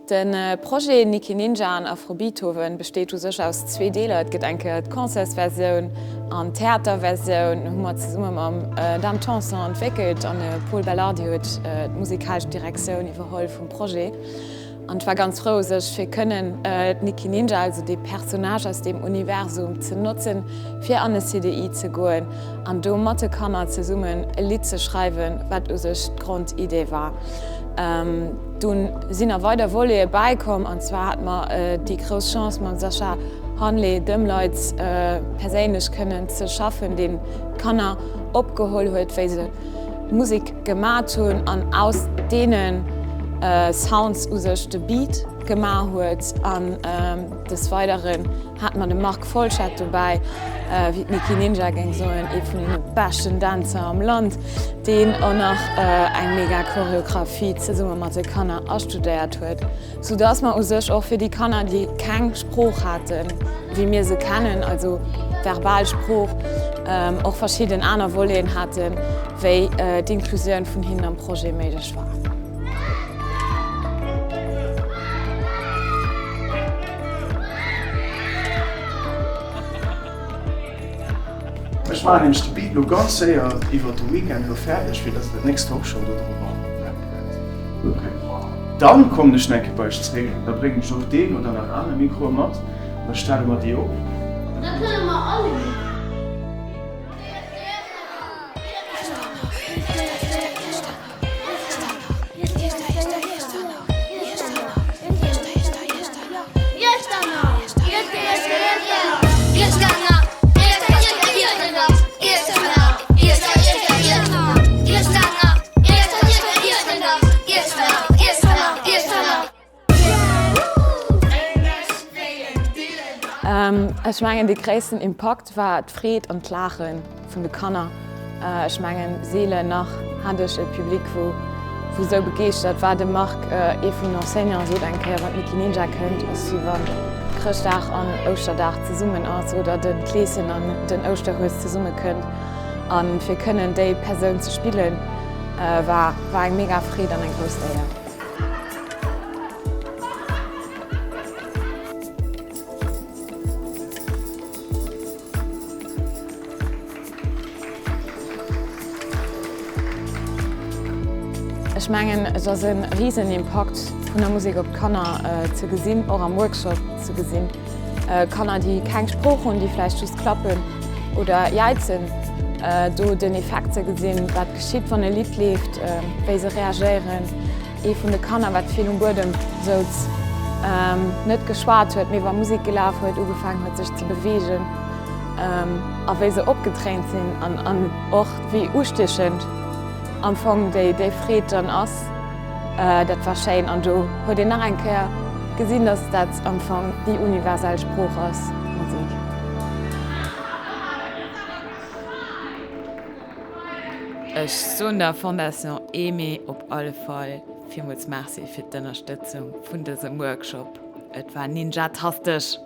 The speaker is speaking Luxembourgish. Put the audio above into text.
De Projet Nikki Ninja an Afrobeathoven besteet u sech aus zwee Deeler. Et gëtt eng Kéier d'Concertsversioun an d'Theaterversioun hu mer zesumme mam Dan Tanson entwéckelt an de Pol Belardi huet d'musikalesch Direktioun iwwerholl vum Projet. An ech war ganz frou u sech fir kënnen d'Nikki Ninja, also dee Personnage aus deem Universum, ze notzen, fir an e CDI ze goen an do mat de Kanner zesummen e Lidd ze schreiwen, wat u sech d'Grondidee war. Dunn sinn nach weider Volete bäikomm, an zwar hate mer déi grouss Chance mam Sascha Hanlé, dem Leit perséinlech kënnen ze schaffen, deen d'Kanner opgeholl huet, wéi se Musek gemat hunn an aus deene Sounds u sech de Beat gemaach huet. An des Weideren hate mer de Marc Folschette dobäi, wéi d'Nikki Ninja géing soen, ee vun deene beschten Dänzer am Land, deen och nach eng mega Choreographie zesumme mat de Kanner astudéiert huet. Sou dass mer u sech och fir déi Kanner, déi keng Sprooch haten, wéi mir se kennen, also verbal Sprooch, och verschidden aner Voleten haten, wéi d'Inklusioun vun hinnen am Projet méiglech war. Ech maachen nämlech de Beat lo ganz séier iwwert de Weekend lo fäerdeg, fir dass der d'nächst Woch schonn do drop rappen kënnt. Dann kommen ech nach eng Kéier bei iech zréck, da bréngen ech och deen oder nach aner Mikroe mat an da stelle mer déi op. Da kënne mer alleguer. Ech mengen dee gréissten Impakt war d'Freed an d'Laache vun de Kanner. Ech mengen seelen nach hat ech e Public wou wou sou begeeschtert war. De Marc, ee vun den Enseignanten, sot eng Kéier, wann d'Nikki Ninja kënnt, ass wéi wann Chrëschtdag an Ouschterdag zesummen ass oder de Kleeschen an den Ouschterhues zesumme kënnt. A fir kënnen déi Persoun ze spillen, war war eng mega Freed an eng grouss Éier. Ech mengen, et ass e risen Impakt vun der Musek op d'Kanner ze gesinn, och am Workshop ze gesinn. Kanner, déi keng Sprooch hunn, déi vläicht just klappen oder jäizen, do den Effekt ze gesinn, wat geschitt, wann e Lidd leeft, wéi se reagéieren. Ee vun de Kanner, wat vill um Buedem souz, net geschwat huet, mee wa Musek gelaf huet, ugefaangen huet sech ze beweegen a wéi se opgedréint sinn an och wéi ustiechend am Fong déi Freed dann ass, dat war schéin. An do huet een nach eng Kéier gesinn, dass dat am Fong déi universell Sprooch ass, Musek. Ech soen der Fondation Aimée op alle Fall villmools Merci fir d'Ënnerstëtzung vun dësem Workshop. Et war ninjatastesch!